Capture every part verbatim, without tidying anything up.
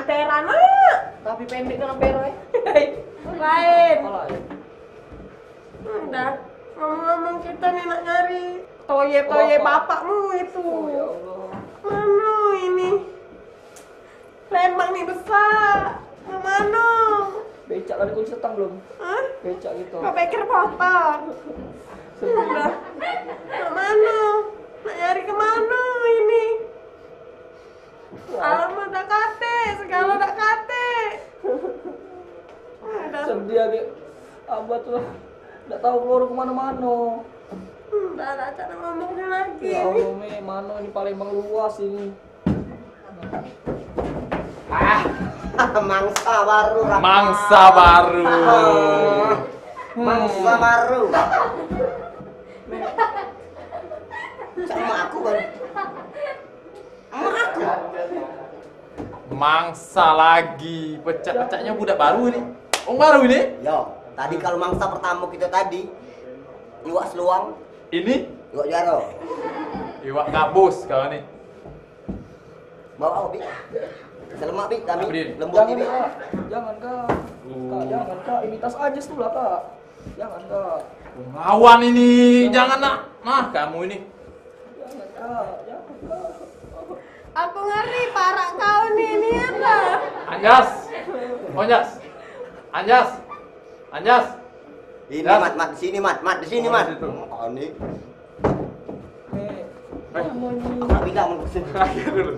Peran, Mak. Tapi pendek dengan peran, eh. Lain. Oh, lain. Udah. Ngomong-ngomong, kita nih nak nyari toyib-toyib bapakmu itu. Oh, ya Allah. Mano ini? Lembang nih besar. Ke mano? Becak ada kunci setang belum? Hah? Becak gitu. Kau pikir motor? Udah. Ke mano? Nak nyari ke mano ini? Alamat dak katek, segalo dak katek. Udah. Sedih agi. Abah tuh dak tahu keluar ke mano-mano. Hmm, dah, dah, tak nak ngomongnya lagi. Ya Allah, Mi, mano ini Palembang luas ini. Ah, mangsa baru, Rahmat. Mangsa baru. Ah, mangsa baru. Sama aku kan. Emak aku. Mangsa lagi, pecak-pecaknya budak baru ini. Wong baru ini? Yo, tadi kalau mangsa pertama kita tadi, iwak seluang. Ini? Iwak jaro. Iwak gabus kau ni. Bawa aku, Bi. Selamat, Bi, kami. Abdin. Lembut ni, Bi. Jangan, Kak. Jangan, Kak. Kak, jangan, Kak. Ini tas Anjas tu lah, Kak. Jangan, Kak. Lawan ini, jangan nak. Nah, kamu ini. Jangan, Kak. Jangan, Kak. Aku ngeri parak kau ni, niat lah. Anjas. Anjas. Anjas. Anjas. Ini, Mat, Mat, di sini, Mat, Mat, di sini, Mat. Oh, di situ. Kau ni. Eh, aku nak pindah, Mat, ke sini. Terakhir dulu.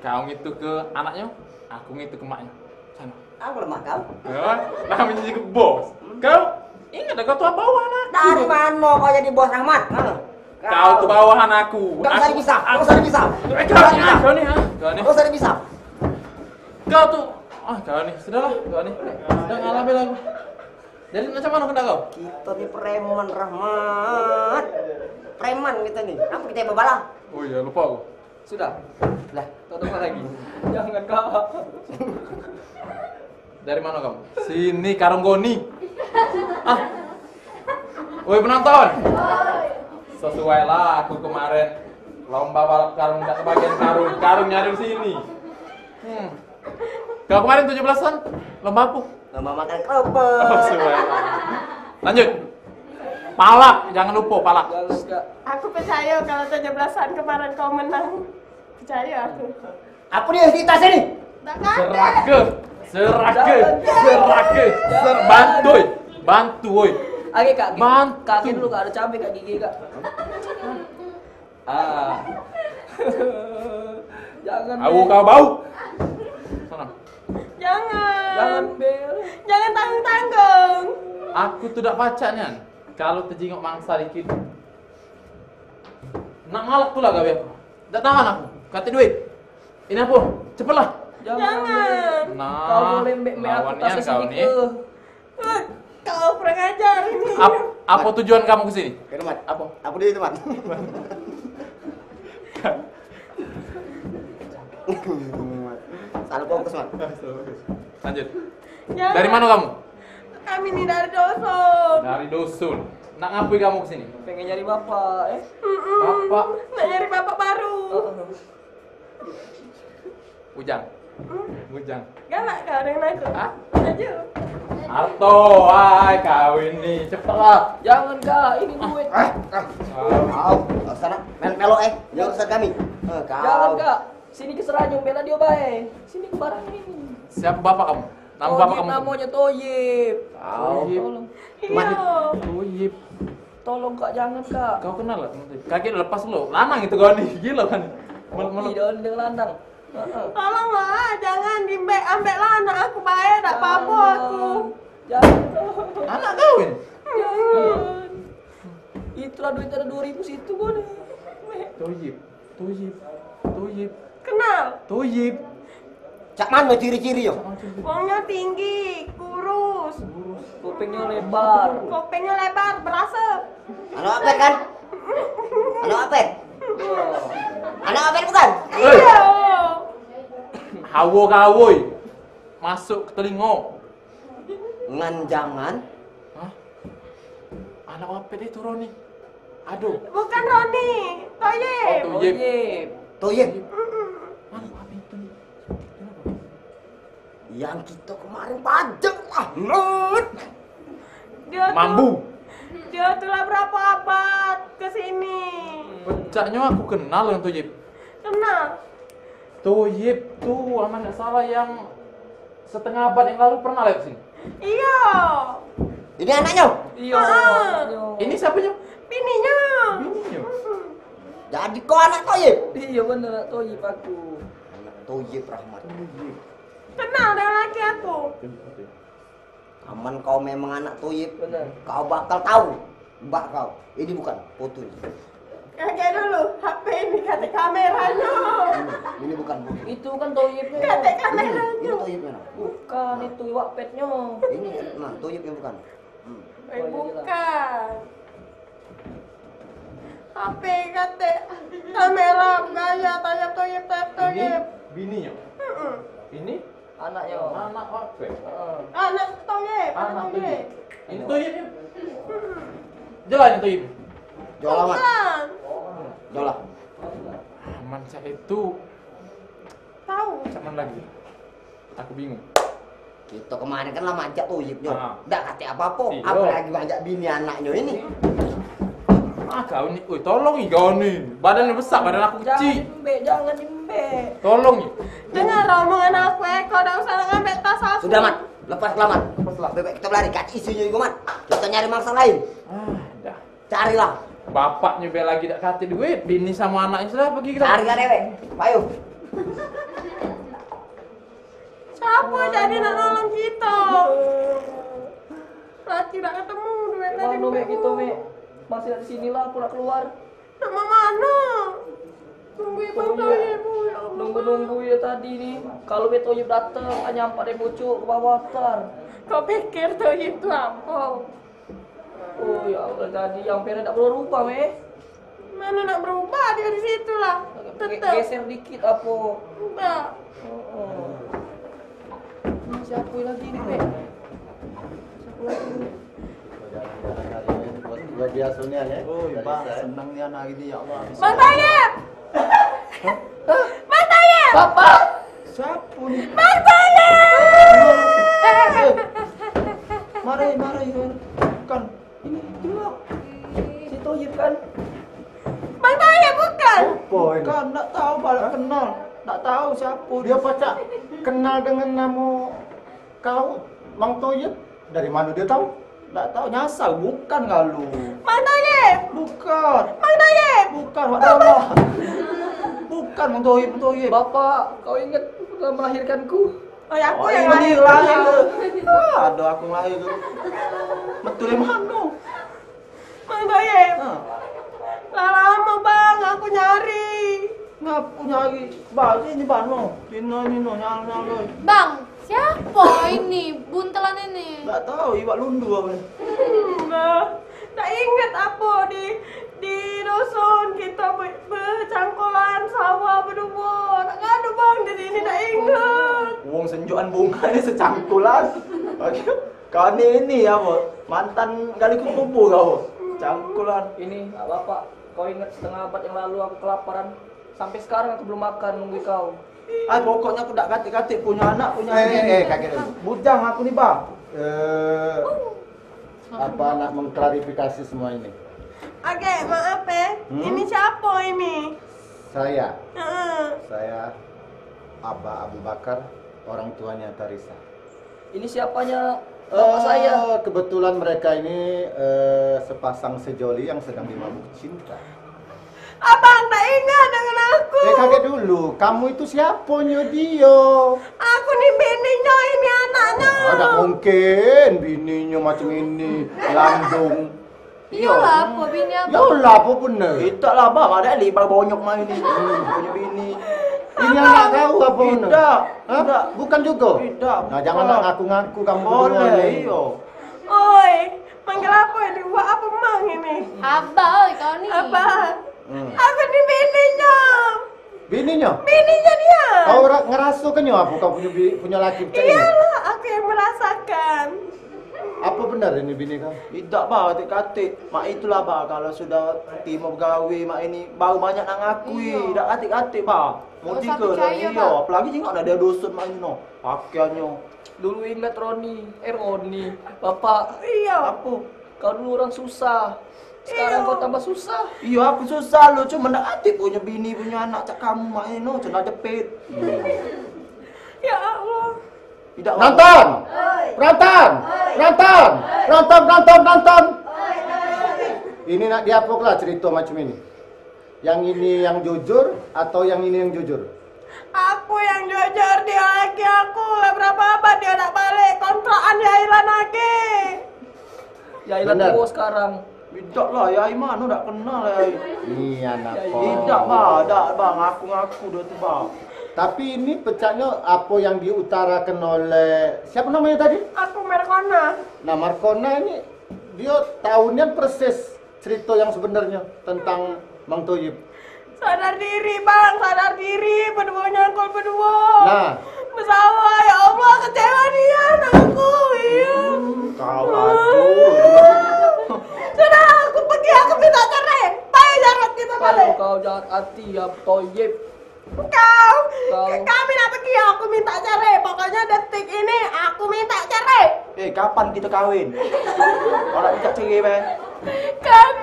Kau ngitu ke anaknya, aku ngitu ke maknya. Sana. Aku lemak kau. Ya, namanya juga bos. Kau ingat dah kau tu bawahan aku. Dari mano kau jadi bos, Rahmat? Ha? Kau tu bawahan aku. Dak usah dipisah, dak usah dipisah. Eh, kau ni, kau ni, ha? Kau ni. Dak usah dipisah. Kau tu, ah, kau ni, sudahlah, kau ni. Sudah ngalah bela aku. Jadi macam mano kendak kau? Kita ni preman, Rahmat. Preman kita ni. Apa kita yang bebalah? Oh iya, lupa aku. Sudah. Lah, tak dengar lagi. Jangan, Kak. Dari mano kamu? Sini, karung goni. Ah. Woi, penonton. Sesuai lah aku kemaren lomba balap karung, dak kebagian karung. Karung nyari sini. Hmm. Kau kemaren tujuh belasan, lomba apa? Lomba makan kerupuk. Oh, sesuai. Lanjut. Palak, jangan lupa palak. Aku percaya kalau tujuh belasan kemaren kau menang. Percaya aku. Apa dia di tas ini? Dak katek. Seraka, seraka, seraka, ser-, bantu, bantu, oi. Oke, Kak. Bantu. Kak, dulu, Kak, ada cabai, Kak, gigi, Kak. Ah. Jangan, Bel. Kau bau. Sana. Jangan. Jangan, Bel. Jangan tanggung-tanggung. Aku tu dak pacak nian. Kalau tejingok mangsa dikit. Nak ngalak pula gawe aku. Dak tahan aku. Kate duit. Ini apa? Cepetlah. Jangan. Nah, kau boleh mbek-mbek aku lawan nian tas kau ni. Sedikit. Kau kurang ajar ini. Ap-, apa tujuan kamu ke sini? Ke tempat. Apa? Apa dia tempat? Salah fokus, Mat. Lanjut. Jangan. Dari mana kamu? Kami ni dari dusun. Dari dusun. Nak ngapui kamu ke sini? Pengen nyari bapak, eh. Mm-mm. Bapak. Nak nyari bapak baru. Heeh. Bujang. Hmm? Bujang. Galak kau dengan aku? Hah? Laju. Harto, ai, kawin ni. Cepetlah. Jangan, Kak. Ini duit. Ah, ah. Kau, kau sana. Mel-, melo, eh. Jangan urusan kami. Eh, kau. Jangan, Kak. Sini ke Seranjung, bela dia bae. Sini ke barang ini. Siapa bapak kamu? Nama bapak kamu? Toyib namanya, Toyib. Kau. Toyib. Tolong. Iya. Toyib. Tolong, Kak, jangan, Kak. Kau kenal gak? Kaki lepas lu. Lanang itu kau ni. Gila kan? Mel-, mel- Iya, dia lanang. Heeh. Tolonglah, jangan diambek, ambeklah anak aku bae, dak apa-apa aku. Jangan. Anak kau ini? Jangan. Itulah duit ada dua ribu situ kau ni. Toyib. Toyib. Toyib. Kenal? Toyib. Cak mano ciri-ciri yo? Wongnya tinggi, kurus. Kupingnya lebar. Kupingnya lebar, berasap. Anak Apet kan? Anak Apet? Anak Apet bukan? Iya. Hawo kawoi. Masuk ke telingo. Ngan jangan. Hah? Anak Apet itu Roni. Aduh. Bukan Roni, Toyib. Oh, Toyib. Toyib. Toyib. Mm-mm. Mana Apet itu? Yang kita kemarin pajak lah, Lut. Dia tuh, Mambu. Dia tuh lah berapa abad ke sini. Pecaknyo aku kenal dengan Toyib. Kenal. Toyib tuh, aman dak salah, yang setengah abad yang lalu pernah lewat sini. Iya. Ini anaknyo? Iya. Ah. Ini siapanyo? Bininyo. Bininyo. Mm-mm. Jadi kau anak Toyib? Iya bener, anak Toyib aku. Anak Toyib Rahmat. Kenal dengan laki aku. Aman kau memang anak Toyib, bener, kau bakal tahu. Mbak kau, ini bukan fotonya. Kakek dulu, H P ini kata kameranya. Hmm, ini bukan foto. Itu kan Toyibnya. Kata kameranya. Hmm, ini Toyibnya, nah. Bukan, itu iwak petnya. Ini, nah, Toyibnya bukan. Hmm. Eh, bukan. H P kata kamera gaya tayap Toyib, tayap Toyib. Ini bininya. Mm-mm. Ini Anaknyo. Anak ape? Heeh. Anak Toyib, anak Anak Toyib. Toyib. Ini Toyib ni? Mm-mm. Jelas ni Toyib. Jual amat. Bukan. Jual lah. Aman cak itu. Tahu. Cak mana lagi? Aku bingung. Kita kemarin kan lah majak Toyib nyo. Ah. Dak kate apo-apo. Iya. Apalagi majak bini anaknyo ini. Ah, kau ni, oi, tolong ni kau ni. Badan lu besak, badan aku kecil. Jangan diembek, jangan diembek. Tolong ni. Dengar omongan aku, eh, kau dak usah nak ngambek tas aku. Sudah, Mat. Lepas lah, Mat. Lepas lah. Bebek kita belari, kaki isinyo juga, Mat. Kita nyari mangsa lain. Ah, dah. Carilah. Bapaknyo be lagi dak kate duit, bini samo anaknyo sudah pergi ke sana. Carilah dewek. Ayo. Siapa jadi nak nolong kita? Laki dak ketemu duit dari mano, Mek, kita, Mek? Masih di sini lah, aku nak keluar. Nak ke mano? Tunggu Ibang Toyib, ya Allah. Nunggu-nunggu ya tadi ni. Kalau Ibang Toyib datang, tak nyampak deh pucuk ke bawah tar. Kau pikir Toyib tu apa? Oh, ya Allah, jadi yang pernah tak berubah, Mek. Mana nak berubah dia di situ lah. Tetap. Geser dikit apa? Enggak. Oh, oh. Ini siapa lagi ni, Mek? Siapa lagi ni? Luar biasa ni, ya. Oh, Bang, senang ni anak ini, ya Allah. Bang Tayyib! Bang Tayyib! Bapak! Siapa ni? Bang Tayyib! Eh, eh, eh. Mari, mari, mari. Bukan. Ini dia. Si Toyib kan? Bang Toyib bukan? Apa ini? Bukan, ndak tahu, baru kenal. Ndak tahu siapa dia. Dia pacak kenal dengan nama kau, Bang Toyib. Dari mana dia tahu? Ndak tahu, nyasar. Bukan kalu. Bang Toyib! Bukan. Bang Toyib! Bukan, Wak Dara. Bukan Bang Toyib, Bang Toyib. Bapak, kau ingat pernah melahirkanku? Oh, ya, aku yang ini lahir. Lahir. Ah, ada aku lahir tu. Betul yang mana? Bang Toyib. Ha. Lah lama, Bang, aku nyari. Ngapu nyari? Bang, ini bano. Pino, pino, nyalo, nyalo. Bang, siapa ini buntelan ini? Tak tahu, iwak lundu apa ni? Hmm, Bang. Tak ingat apa di, di dusun kita be-, becangkolan sawah berdua. Tak ada, Bang, di sini tak ingat. Wong senjokan bunga ni secangkolan. Kau ni ini apa? Mantan gali kubur kau. Cangkolan. Ini, Bapak, kau ingat setengah abad yang lalu aku kelaparan? Sampai sekarang aku belum makan, nunggu kau. Ah, pokoknya aku dak katik-katik punya anak, punya bini. Eh, eh, eh, kagek dulu. Bujang aku ni, Bang. Eh, apa nak mengklarifikasi semua ini? Agek, maaf, eh. Hmm? Ini siapa ini? Saya. Heeh. Saya Abah Abu Bakar, orang tuanya Tarisa. Ini siapanya bapak saya? Eh, kebetulan mereka ini, eh, sepasang sejoli yang sedang dimabuk cinta. Abang tak ingat dengan aku. Eh, kagek dulu. Kamu itu siaponyo dio? Aku ni bininyo, ini anaknyo. Ah, tak mungkin bininyo macam ini, lambung. Iyolah, apa bini abang? Iyolah, apa bener? Idak lah, Bang. Ada libang bonyok main ni. Punya bini. Ini anak kau apa bener? Idak. Hah? Idak. Bukan juga? Idak. Nah, jangan nak ngaku-ngaku kamu berdua ni. Boleh, iyo. Oi, manggil apa ini? Buat apa mang ini? Abah, oi, kau ni. Abah. Hmm. Aku ni bininyo. Bininyo? Bininyo dia. Kau ra-, ngerasakannya apa kau punya bi-, punya laki macam ini? Iyalah, aku yang merasakan. Apa benar? Ini bini kau. Idak, Bah, katik-katik. Mak itulah, Bah, kalau sudah timo begawe, mak ini baru banyak nak ngakui. Iyo. Idak katik-katik, Bah. Mesti percaya, iyo, Bah. Apalagi jingok ado dusun mak ini, no. Pakaiannyo. Dulu ingat Roni, eh, Roni, Bapak. Iyo. Apo? Kau dulu orang susah. Sekarang kau tambah susah. Iyo, aku susah lo, cuma ndak katik punyo bini, punyo anak cak kamu mak ini, no, sendal jepit. Ya Allah. Idak. Penonton! Penonton! Penonton! Penonton, penonton, penonton! Ini nak diapo lah cerito macam ini? Yang ini yang jujur atau yang ini yang jujur? Aku yang jujur, dio laki aku. Lah berapa abad dio dak balik? Kontrakan Yailan lagi. Yailan tuo sekarang. Idak lah, Yai mano dak kenal, Yai. Idak, Bah, dak, Bah, ngaku-ngaku dio tu, Bah. Tapi ini pecaknyo apo yang diutarakan oleh, siapo namonyo tadi? Aku Markona. Nah, Markona ini dio tau nian persis cerito yang sebenarnyo tentang Mang Toyib. Sadar diri, Bang, sadar diri, beduo nyangkul beduo. Nah. Besawo, ya Allah, kecewa nian aku, iyo. Kau, aduh. Sudah, aku pergi, aku minta cerai. Bae Jarot, kito balik. Kau jahat hati, ya, Toyib. Kau, kami nak pergi, aku minta cerai. Pokoknya detik ini aku minta cerai. Eh, kapan kito kawin? Kau nak minta cerai, be? Kan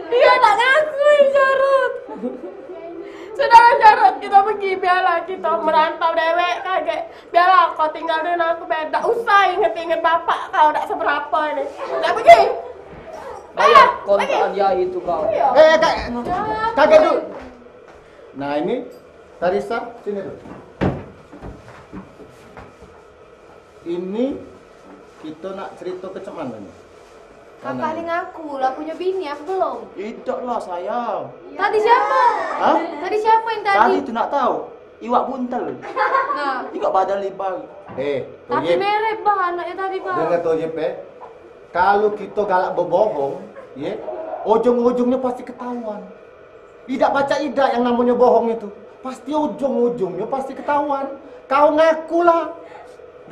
dio dak ngakui, Jarot. Sudahlah, Jarot, kito pergi. Biarlah kito merantau dewek, kagek. Biarlah kau tinggal dengan aku, be. Dak usah inget-inget bapak kau, dak seberapo ini. Dak pergi. Bayar kontrakan Yai itu kau. Iyo. Eh, eh, ka-, kagek dulu. Nah, ini Tarisa, sini dulu. Ini kito nak cerito ke cak mano ni? Kakak ni ngaku lah punyo bini, aku belum. Idak lah, sayang. Tadi siapo? Hah? Tadi siapo yang tadi? Tadi tu nak tau. Iwak buntel. Nah. Iwak badan lebar. Eh, tapi Toyib. Merep, Bah, anaknyo tadi, Bah. Dengar, Toyib, eh. Kalu kito galak bebohong, ye, ujung-ujungnyo pasti ketahuan. Idak pacak idak yang namonyo bohong itu. Pasti ujung-ujungnyo pasti ketahuan. Kau ngakulah.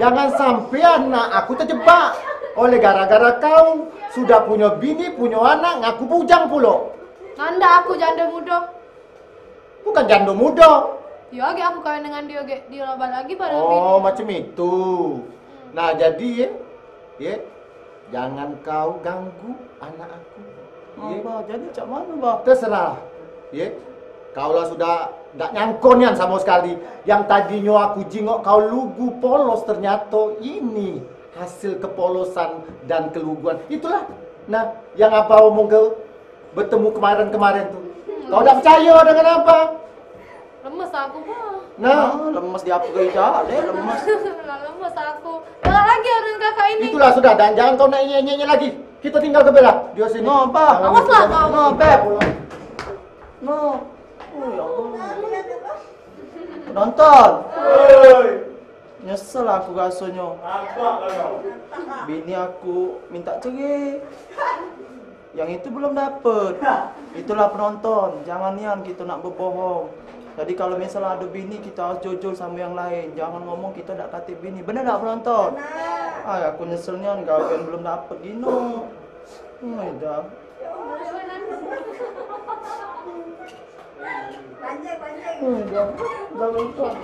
Jangan sampe anak aku tejebak. Oleh gara-gara kau, sudah punyo bini, punyo anak, ngaku bujang pulo. Nanda aku janda mudo. Bukan janda mudo. Yo, agek aku kawin dengan dio, gek dio laban lagi bareng bini. Oh, macam itu. Hmm. Nah, jadi, ye, ye, jangan kau ganggu anak aku. Ye. Bah, jadi cak mano, Bah? Terserah. Ye. Kau lah sudah dak nyangko nian samo sekali. Yang tadinyo aku jingok kau lugu polos, ternyato ini hasil kepolosan dan keluguan. Itulah. Nah, yang abah omong ke betemu kemarin-kemarin tu. Kau dak percayo dengan abah? Lemes aku, Bah. Nah. Ah, lemes di apo ke idak, deh, lemes. Lah, lemes aku. Galak lagi orang kakak ini. Itulah sudah, dan jangan kau nak nyek-nyek lagi. Kita tinggal ke belah, di sini. No, Bah. Awas lah kau. No, Beb. No. Oh, ya Allah. Penonton. Nyesel aku rasonyo. Bini aku minta cerai. Yang itu belum dapet. Itulah penonton, jangan nian kito nak bebohong. Jadi kalau misal ado bini, kito harus jujur samo yang lain. Jangan ngomong kito dak katik bini. Bener dak, penonton? Bener. Ay, aku nyesel nian gawean belum dapet gino. Ay, dah. Ay, dah. Dah, penonton.